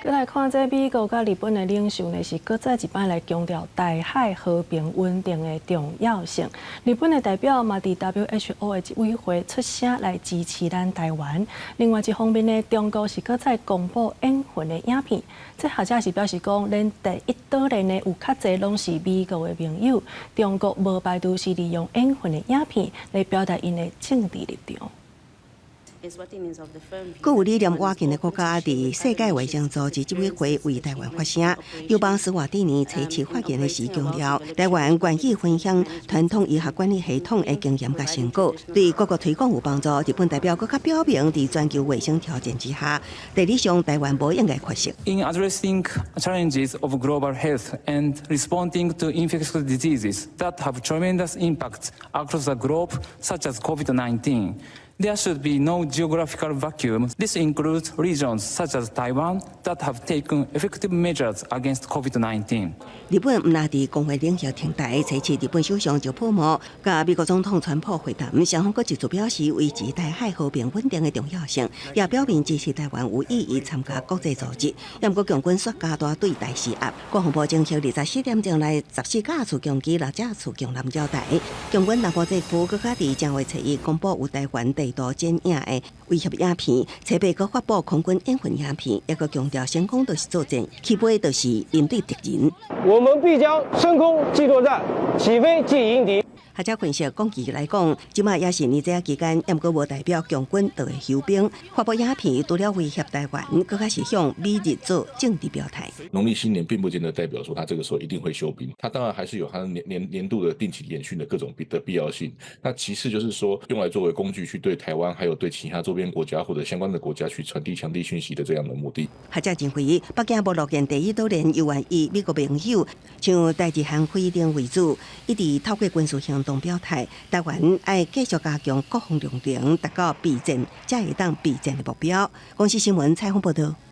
閣來看這美國佮日本的領袖呢，是閣再一擺來強調台海和平穩定的重要性。日本的代表嘛，佇 WHO 的執委會出聲來支持咱台灣。另外一方面呢，中國是閣再公布演訓的影片，這學者是表示講，連第一島鏈呢有較濟攏是美國的盟友，中國無排除是利用演訓的影片來表達𪜶的政治立場。閣有理念倚近的國家佇世界衛生組織執委會為台灣發聲。友邦斯瓦蒂尼初次發言的時強調，台灣願意分享傳統醫學管理系統的經驗佮成果，對各國推廣有幫助。日本代表閣較表明，佇全球衛生挑戰之下，地理上台灣無應該缺席。 In addressing challenges of global health and responding to infectious diseases that have tremendous impacts across the globe, such as COVID-19, there should be no geographical vacuum. This includes regions such as Taiwan that have taken effective measures against COVID-19. 日本毋但佇公會領袖停台，初七日本首相石破茂佮美國總統川普會談，雙方閣一致表示維持台海和平穩定的重要性，也表明支持台灣有意義參加國際組織。毋過共軍煞加大對台施壓，國防部偵測24點鐘內14架次共機、六架次共艦繞台。共軍南部戰區閣較佇正月初一公布有台灣地圖剪影的威脅影片，初八閣發布空軍演訓影片，抑閣強調升空就是作戰，起飛就是面對敵人。我們必將升空即作戰，起飛即迎敵。學者分析，講起來講，這馬也是年節期間，毋過無代表共軍就會休兵。發布影片，除了威脅台灣，閣較是向美日做政治表態。農曆新年並不見得代表說他這個時候一定會休兵，他當然還是有他年年年度的定期演訓的各種的必要性。那其次就是說，用來作為工具去對台灣，還有對其他周邊國家或者相關的國家去傳遞強力訊息的這樣的目的。學者認為，北京無樂見第一島鏈猶原以美國盟友，像台日韓菲等為主，一直透過軍事行動表態，台灣愛繼續加強國防量能，達到備戰，才會當避戰的目標。公視新聞採訪報道。